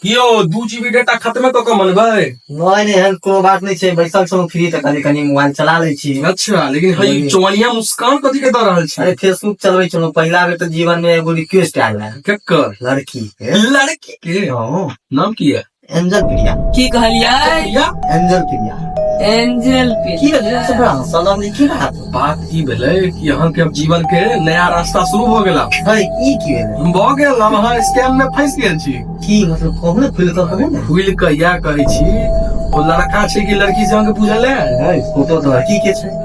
कियो 2 जीबी डेटा खत्मे कऽ कऽ मनबै? नहि नहि, एहन कोनो बात नहि छै। बैसल छलहुँ फ्री तऽ कनि कनि मोबाइल चला लै छी। अच्छा, लेकिन हई चौवनिया मुस्कान कथी के दऽ रहल छी? अरे, फेसबुक चलबै छलहुँ। पहिला बेर तऽ जीवन मे एगो रिक्वेस्ट आयल है। केकर? लड़की के। लड़की के? हँ। नाम की है? एंजल प्रिया। की कहलियै? प्रिया। एंजल प्रिया। एंजल। की भेलै से बड़ा हँसऽ लगलै, की बात? बात ई भेलै कि अहाँके अब जीवन के नया रास्ता शुरू भऽ गेल आब। है, ई की भेलै? भऽ गेल, आब अहाँ स्कैम में फंसि गेल छी। की मतलब? कहू ने, खुलि कऽ कहू ने। खुलि कऽ इएह कहै छी, ओ लड़का छै कि लड़की से अहाँके बुझल है? है, फोटो तऽ लड़की के छै।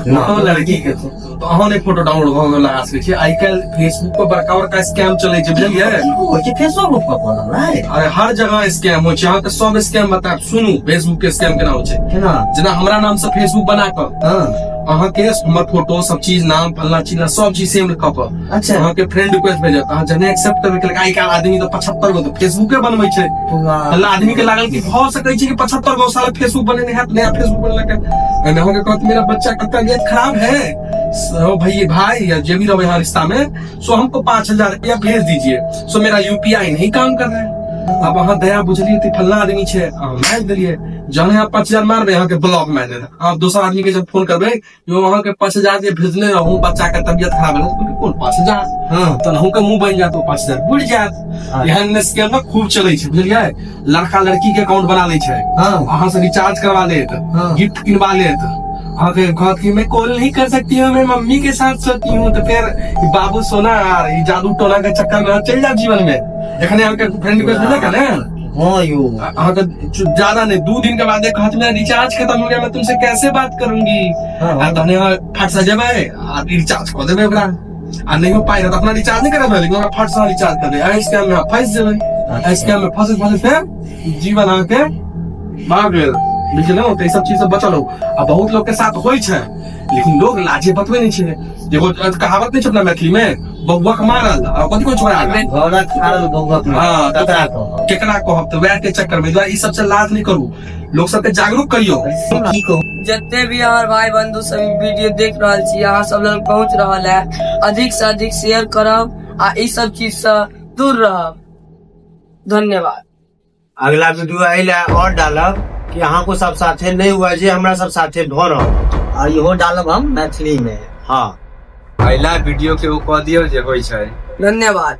फोटो लड़की के छै तऽ अहाँ नहि फोटो डाउनलोड भऽ गेल लगा सकै छी। आइ काल्हि फेसबुक पर बड़का बड़का स्कैम चलै छै, बुझलियै? ओ कि फेसबुक पर बनल है? अरे, हर जगह स्कैम होइ छै। अहाँके सब स्कैम बतायब, सुनू, फेसबुक के स्कैम केना होइ छै। केना? जेना हमरा नाम से फेसबुक बना कऽ अहाँके हमर फोटो सब चीज, नाम फलना चिलना सब चीज सेम कऽ कऽ अहाँके फ्रेंड रिक्वेस्ट भेजत। अहाँ जहने एक्सेप्ट करबै के, आइ काल्हि आदमी तऽ 75 गो तऽ फेसबुके बनबै छै। फलना आदमी के लागल कि भऽ सकै छै कि 75 गो साला फेसबुक बनेने हैत, नया फेसबुक बनेलक है। एहिमे अहाँके कहत, मेरा बच्चा का तबियत खराब है, सो भाई भाई या जे भी रहो यहाँ रिश्ता में, सो हमको 5000 रुपया भेज दीजिए, सो मेरा यूपीआई नहीं काम कर रहा है। अब अहाँ दया बुझलियै कि फलना आदमी छै, अहाँ मारि देलियै। जहन अहाँ 5000 मारबै, अहाँके ब्लॉक मारि देत। अहाँ दोसर आदमी के जब फोन करबै, यो अहाँके 5000 जे भेजने रहूँ, बच्चा के तबियत खराब भेल, तऽ कोन 5000? तहन अहूँके मुँह बनि जायत, ओ 5000 बुड़ि जायत। एहन स्कैम ने खूब चलै छै, बुझलियै? लड़का लड़की के अकाउंट बना लै छै, अहाँ से रिचार्ज करवा लेत, गिफ्ट किनवा लेत, अहाँके कहत कि मैं कॉल नहीं कर सकती हूँ, मैं मम्मी के साथ सोती हूँ। तो फिर ई बाबू सोना आर ई जादू टोना के चक्कर में अहाँ चलि जायब जीवन में। एखने अहाँके फ्रेंड रिक्वेस्ट भेजलक है ने? हँ यौ। अहाँके ज्यादा नहीं, 2 दिन के बाद कहत, मेरा रिचार्ज खत्म हो गया, मैं तुमसे कैसे बात करूंगी? आ तहने अहाँ फट से जेबै आ रिचार्ज कऽ देबै ओकरा। आ नहियो पाइ रहत, अपना रिचार्ज नहि करबै, लेकिन ओकरा फट से रिचार्ज कर देबै। एहि स्कैम में अहाँ फँसि जेबै। एहि स्कैम में फँसैत फँसैत फेर जीवन अहाँके भऽ गेल, बुझलहुँ? तऽ ई सब चीज से बचल रहू। आ बहुत लोग के साथ होइ छै, लेकिन लोग लाजे बतबै नहि छै। एगो कहावत नहि छै अपना मैथिली में, बौआ के मारल आ कथी कोई छोड़ा घरक खारल बौआ। हाँ, ककरा कहब? केकरा कहब? तऽ वएह के चक्कर में ई सबसे लाज नहि करू, लोग सबके जागरूक करियौ। की कहू? जते भी हमर भाई बंधु सब ई वीडियो देख रहल छी, अहाँ सब लग पहुंच रहल है, अधिक से अधिक शेयर करब आ ई सब चीज से दूर रहब। धन्यवाद। अगला वीडियो एहि लए और डालब कि अहाँको सब साथे नहि हुआ जे हमरा सब साथे भऽ रहल। आ इहो डालब हम मैथिली मे। हँ। अगिला वीडियो के ओ कऽ दियौ जे होइ छै। धन्यवाद।